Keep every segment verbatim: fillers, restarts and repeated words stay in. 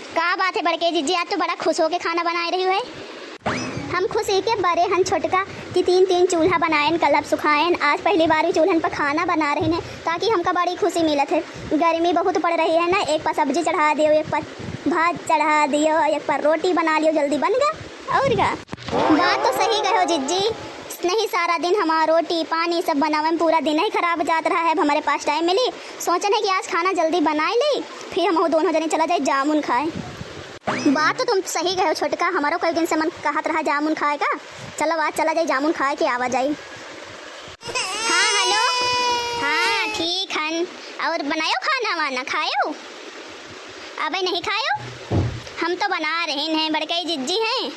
का बात है बड़के जिज्जी, आज तो बड़ा खुश होके खाना बनाए रही है। हम खुश ही के बरे हन छोटका कि तीन तीन चूल्हा बनाएन, कलप सुखाएन। आज पहली बार भी चूल्हन पर खाना बना रही हैं, ताकि हमका बड़ी खुशी मिलत है। गर्मी बहुत पड़ रही है ना, एक पर सब्जी चढ़ा दियो, एक पर भात चढ़ा दियो, एक पर रोटी बना लियो, जल्दी बन गा। और का? बात तो सही कहो जिज्जी, नहीं सारा दिन हमार रोटी पानी सब बनावे में पूरा दिन ही खराब जात रहा है। अब हमारे पास टाइम मिली, सोचन है कि आज खाना जल्दी बनाए ले, फिर हम दोनों जने चला जाए जामुन खाए। बात तो तुम सही कहो छोटका, हमारो कई दिन से मन कहत रहा जामुन खाए का। चलो आज चला जाए जामुन खाए के आवा जाए। हाँ हेलो, हाँ ठीक हन। और बनायो खाना वाना खायो? अबे नहीं खायो? हम तो बना रही हैं, बड़कई जिज्जी हैं,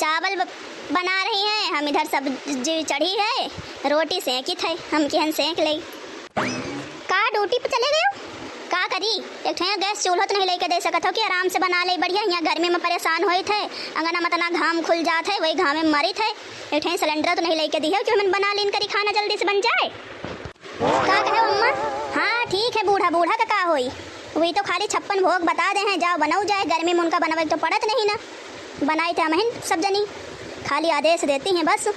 चावल ब-, बना रही हैं, हम इधर सब्जी चढ़ी है, रोटी सेंकित है, हम किहन सेंक ले। का ड्यूटी पे चले गयो? का करी, एक ठे गैस चूल्हो तो नहीं लेके दे सकत हो कि आराम से बना ले बढ़िया। यहाँ गर्मी में परेशान होइत है, अंगना में इतना घाम खुल जात है, वही घामे में मरित है। एक ठे सिलेंडर तो नहीं लेके दी हो कि हमन बना लीन करी, खाना जल्दी से बन जाए। का कहे अम्मा? हाँ ठीक है, बूढ़ा बूढ़ा का का होई, वही तो खाली छप्पन भोग बता दे हैं, जाओ बनाओ जाए। गर्मी में उनका बनावे तो पड़त नहीं ना, बनाई थे हमहिन सब जनी, खाली आदेश देती हैं बस।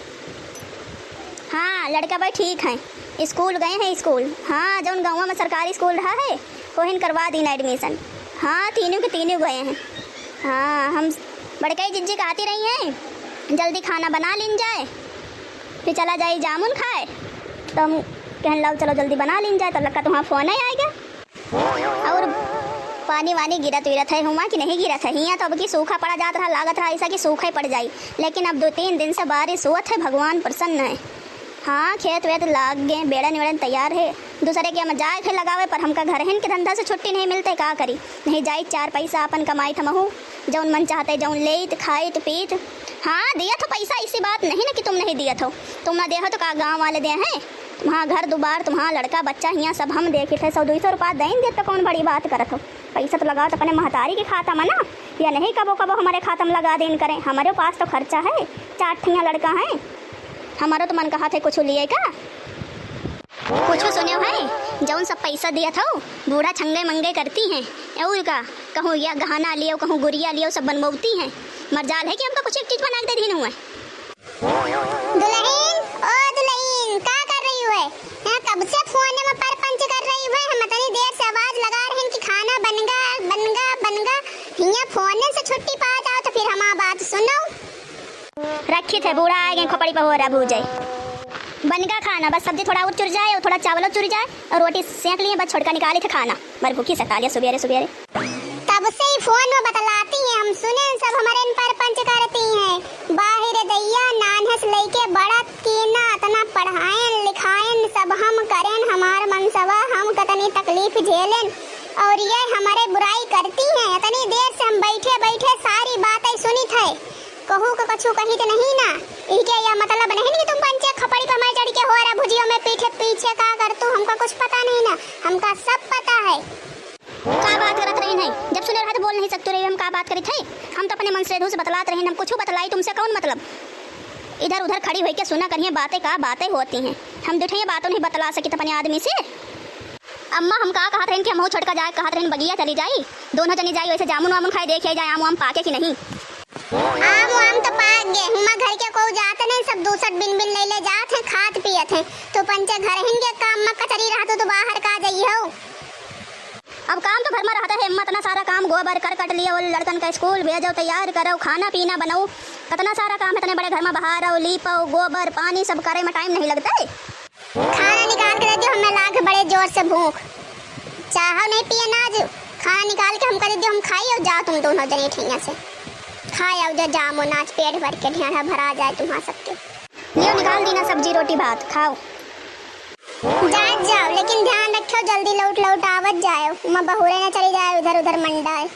हाँ लड़का भाई ठीक हैं, स्कूल गए हैं स्कूल। हाँ जौन गाँव में सरकारी स्कूल रहा है, कोहिन करवा दीन एडमिशन। हाँ तीनों के तीनों गए हैं। हाँ हम बड़कई जिज्जी कहती रही हैं जल्दी खाना बना लीन जाए, फिर चला जाई जामुन खाए। तो हम कहन लाओ चलो जल्दी बना लीन जाए, तो लड़का तुम्हारा फोन ही आएगा। और पानी वानी गिरत विरत है हुआ कि नहीं गिरत है? हियाँ तो अब की सूखा पड़ा जात रहा, लागत रहा ऐसा कि सूखा ही पड़ जाई, लेकिन अब दो तीन दिन से बारिश होत है, भगवान प्रसन्न है। हाँ खेत वेत लाग गए, बेड़न वेड़न तैयार है, दूसरे के हम जाए थे लगावे, पर हमका घर हिन के धंधा से छुट्टी नहीं मिलते, का करी? नहीं जाई चार पैसा अपन कमाई थमहू, जौन मन चाहते जौन लेत खाइत पीत। हाँ दिया था पैसा, ऐसी बात नहीं ना कि तुम नहीं दिया था, तुम ना दे हो तो का गाँव वाले दे हैं? तुम्हारा घर दुबार, तुम्हारा लड़का बच्चा हियाँ सब हम देखित है, सौ दुई सौ रुपया देन देत तो कौन बड़ी बात करत हो? पैसा तो लगाओ तो अपने महतारी के खाता में ना, या नहीं कबो कबो हमारे खाता में लगा देन करें। हमारे पास तो खर्चा है, चार ठिया लड़का है, हमारो तो मन कहा थे कुछ लिए का। कुछ सुने है, जौन सब पैसा दिया था बूढ़ा छंगे मंगे करती हैं, और का कहूँ या गहना लियो, कहूँ गुरिया लियो, सब बनबौती हैं। मरजाल है कि हमका कुछ एक चीज बना के दे दीन हुआ। दुलहिन, ओ दुलहिन, का कर रही हो? यहाँ कब से फोन में पर पंच कर रही हो? हम इतनी देर से आवाज लगा रहे हैं कि खाना बन गा, बन गा, बन गा। हियाँ फोन से छुट्टी पा जाओ तो फिर हमार बात सुनो। रखी थे, बूढ़ा आए गए, खोपड़ी पर हो रहा भूजे। बन गा खाना, बस सब्जी थोड़ा और चुर जाए और थोड़ा चावल और चुर जाए और रोटी सेंक लिए, बस छोटका निकाली थे खाना। मर भूखी सता लिया सुबेरे सुबेरे। तब से ही फोन में बतलाती हैं, हम सुने सब हमारे इन पर पंच करती हैं। बाहिर दैया नान्हे से लेके बड़ा कीना, इतना पढ़ाएन लिखाएन सब हम करेन, हमार मनसवा हम कतनी तकलीफ झेलेन और ये हमारे बुराई करती हैं। इतनी देर से हम बैठे बैठे सारी बातें सुनी थे, कहू के कछु कही तो नहीं ना। इनके यह मतलब नहीं कि तुम पंचे खपड़ी पर मैं चढ़ के हो रहा भुजियो में पीछे पीछे का कर तू, हमका कुछ पता नहीं ना, हमका सब पता है। का बात करत रही नहीं? जब सुने रहा तो बोल नहीं सकते रही, हम का बात करी थे? हम तो अपने मन से से बतलात रही, हम कुछ बतलाई तुमसे कौन मतलब? इधर उधर खड़ी होके सुना करिए बातें, का बातें होती हैं। हम दुठिया बातों नहीं बतला सकी अपने आदमी से। अम्मा हम का कहत रही कि हम छोटका जाए कहत रही बगिया चली जाई, दोनों जनी जाई वैसे जामुन वामुन खाए देखे जाए आम वाम पाके कि नहीं। आम वाम तो पाक गए, हुमा घर के कोई जात नहीं, सब दूसर बिन बिन ले ले जात हैं, खात पियत हैं। तो पंचे घर हिन के काम में कचरी रहत हो तो बाहर का जाई हो। अब काम तो घर में रहता है, अम्मा इतना सारा काम, गोबर कर कट लियो, लड़कन का स्कूल भेजो, तैयार करो, खाना पीना बनाओ, कितना सारा काम है, इतने बड़े घर में बहारो, लीपो, गोबर, पानी सब करे में टाइम नहीं लगता है। खाना निकाल के दे दियो, हमें लाग बड़े जोर से भूख, चाहो नहीं पिए ना आज, खाना निकाल के हमका दे दियो, हम खाई और जाओ तुम दोनों जने ठैया से खाए आओ, जो जामो नाच पेट भर के ढेंढा भरा जाए तुम्हारा सबके। लियो निकाल दी ना सब्जी रोटी भात खाओ। जात जाओ, लेकिन ध्यान रखो, जल्दी लौट लौट आवत जाओ, उमा बहुरे ना चली जाए उधर उधर मंडाए।